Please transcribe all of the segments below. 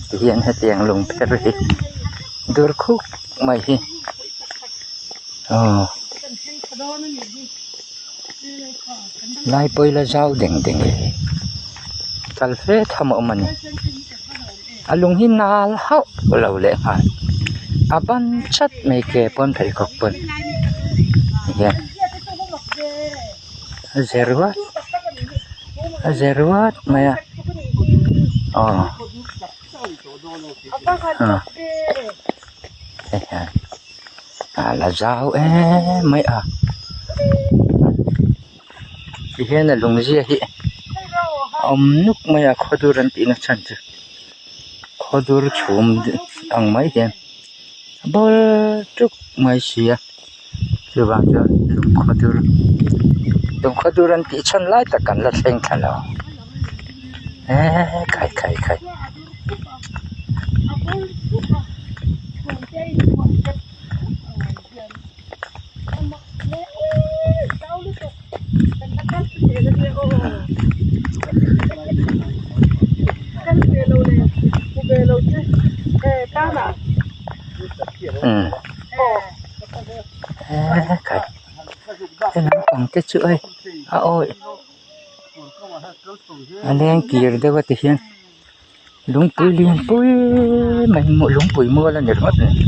Tihian hetiang lung pher hi dur khuk mai hi aw lai pawh ila zau deng deng e kal fe tham a awm a ni a lung hi nal hauh lo leh nghal a ban chat mai ke pawn pheikhawk pawn tihian. A ze ruat a ze ruat mai a aw a la zau em mai a tihian a lung zia hi a awm nuk mai a khawdur an tih na chhan chu khawdur chhum ang mai hian a bawl tuk mai si a. Chuvang chuan lungkhawdur lungkhawdur an tih chhan lai tak kan la thleng thla lo eee khai khai khai. He naupang te chu hei a awi a leng kir deuh a ti hian lungpui lian pui mai lungpui mual a ni ringawt a ni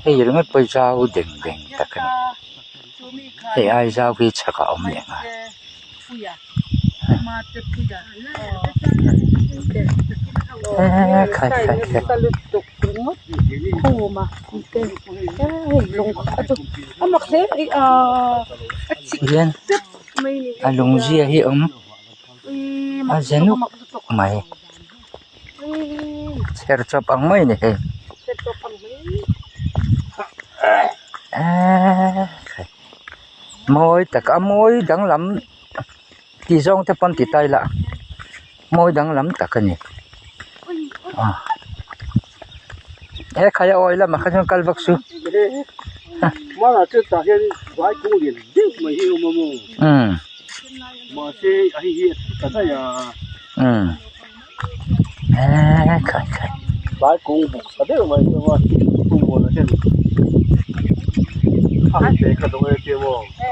hei ringawt pawh hi zau deng deng tak a ni hei ai zau hi chhakah a awm leh nghal. Hian a lung zia hi a awm a ze nuk mai chher chawp ang mai a ni hei eee mawi tak a mawi danglam. Tih zawng te pawn ti ta ila mawi danglam tak a ni he khai a awi lamah kha chuan kal vak su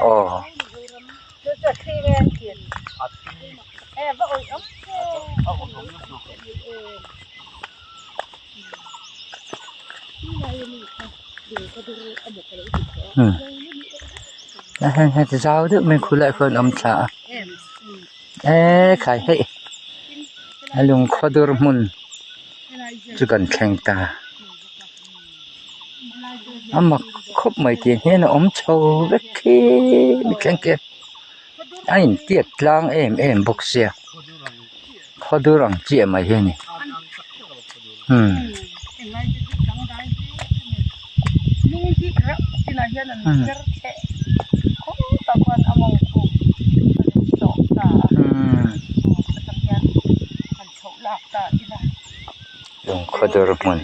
aw. Zau deuh mai khulaiah khuan a awm thla a eee khai hei a lungkhaw dur hmun chu kan thleng ta. A mak khawp mai tiang hian a awm chho vek khi mi thleng khian a intiat tlang em em bawk sia khawdur ang chiah mai hi a ni umm. Lungkhawdur hmun.